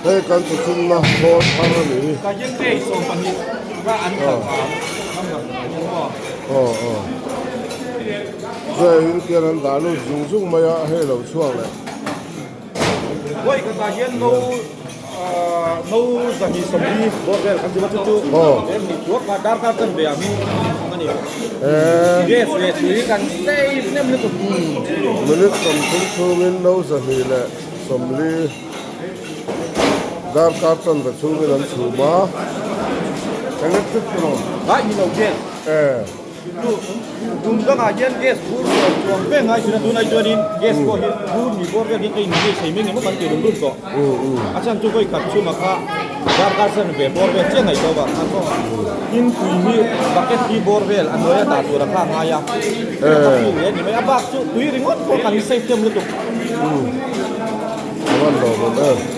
Hei kan chhunna khawl thar a ni. Aw aw Hei in khian an dah lut zung zung mai a hei lo chhuak leh. Minute 30 chhungin no 240 Darkar chanve chhungin an chhum a, electric pawh a ni lo gas e. Chu tum dangah hian gas bur chuan chuang vek ngai thin a, tunah chuanin gas pawh hi bur ni bawr vel hian ka inhmu thei mai engemaw kan ti run run tawh. A chhan chu vawi khat chhuma kha darkar chanve bawr vel chiah ngaih lo a, khan pawh tin tui hi bucket hi bawr vel a hnuaia dah tur a kha a ngai a, ka feel leh a ni mai a, bak chu tui ringawt pawh kan save them lutuk. A van lawmawm em.